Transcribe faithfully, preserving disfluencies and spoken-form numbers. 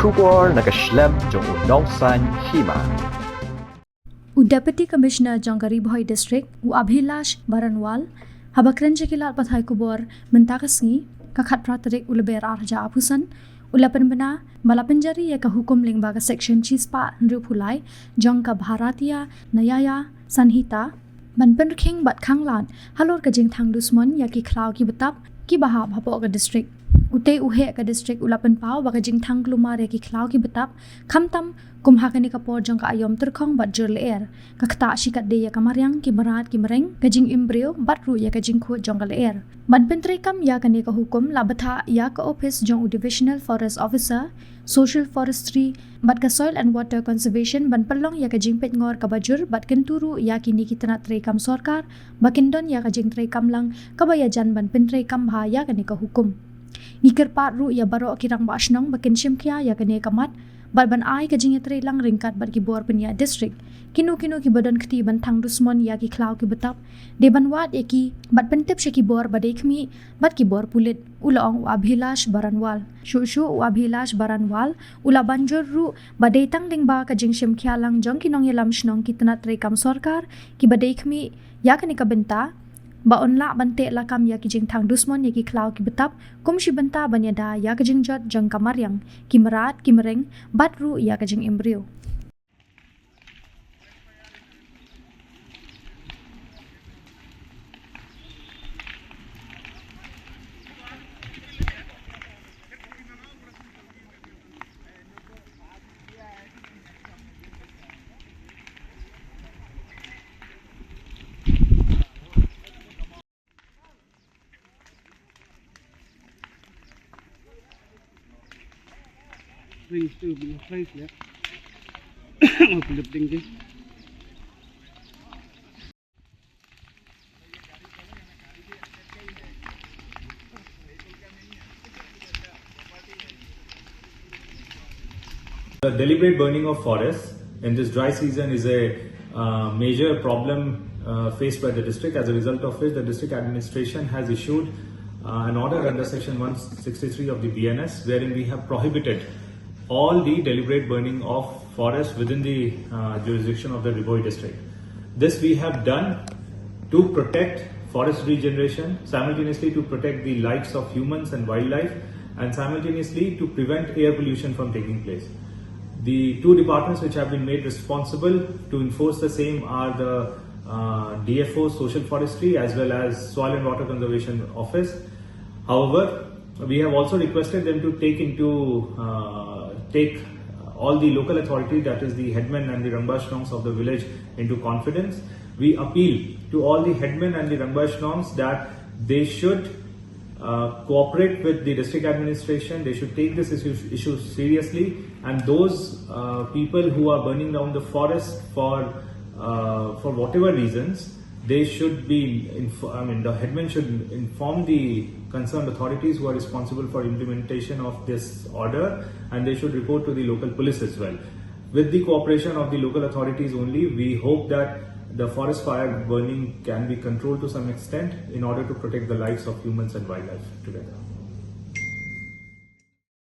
Khubor na ka shlem jong u nongsan hima. U Deputy Commissioner jong ka Ri Bhoi District, u Abhilash Baranwal, haba kren sha ki lad pathai khubor mynta ka sngi, ka khatphra tarik u Lber arhajar arphew san, u la pynbna ba la pynjari ïa ka hukum lyngba ka section shispah hynriewphew lai jong ka Bharatiya Nyaya Sanhita ban pynrkhing bad khanglad halor ka jingthang dusmon ïa ki khlaw ki btap kiba hap hapoh ka district. Utei u heh ka district u la pynpaw ba ka jingthang klumar ïa ki khlaw ki btap, khamtam kum ha kane ka por jong ka aïom tyrkhong bad jur lyer, ka ktah shikatdei ïa ka mariang, ki mrad ki mreng, ka jingim briew bad ruh ïa ka jingkhuid jong ka lyer. Ban pyntreikam ïa kane ka hukum la bthah ïa ka ophis jong u Divisional Forest Officer, Social Forestry bad ka Soil and Water Conservation ban pynlong ïa ka jingpeitngor kaba jur bad kyntu ruh ïa kine ki tnat treikam sorkar ba kin don ïa ka jingtreikam lang kaba ïajan ban pyntreikam bha ïa kane ka hukum. Ngi kyrpad ruh ïa baroh ki rangbah shnong ba kin shimkhia ïa kane ka mat bad ban ai ka jingïatreilang ryngkat bad ki bor pynïaid district. Kino kino kiba don kti ban thang dusmon ïa ki khlaw ki btap, dei ban wad ïa ki bad pyntip sha ki bor ba dei khmih bad ki bor pulit, u la ong u Abhilash Baranwal. Shuh shuh u Abhilash Baranwal u la ban jur ruh ba dei tang lyngba ka jingshimkhia lang jong ki nongïalam shnong, ki tnat treikam sorkar kiba dei khmih ïa kane ka bynta, ba un lah ban teh lakam ïa ki jingthang dusmon ïa ki khlaw ki btap kum shi bynta ban ïada ïa ka jingjot jong ka mariang, ki mrad ki mreng bad ruh ïa ka jingim briew. Brings to be a place, yeah. Of lifting this. The deliberate burning of forests in this dry season is a uh, major problem uh, faced by the district, as a result of which the district administration has issued uh, an order under section one sixty-three of the B N S, wherein we have prohibited all the deliberate burning of forest within the uh, jurisdiction of the Ri Bhoi district. This we have done to protect forest regeneration, simultaneously to protect the lives of humans and wildlife, and simultaneously to prevent air pollution from taking place. The two departments which have been made responsible to enforce the same are the uh, D F O, Social Forestry, as well as Soil and Water Conservation Office. However, we have also requested them to take into uh, take all the local authority, that is the headmen and the Rangbah Shnongs of the village, into confidence. We appeal to all the headmen and the Rangbah Shnongs that they should uh, cooperate with the district administration. They should take this issue, issue seriously, and those uh, people who are burning down the forest for uh, for whatever reasons, they should be. Inf- I mean, the headman should inform the concerned authorities who are responsible for implementation of this order, and they should report to the local police as well. With the cooperation of the local authorities only, we hope that the forest fire burning can be controlled to some extent in order to protect the lives of humans and wildlife together.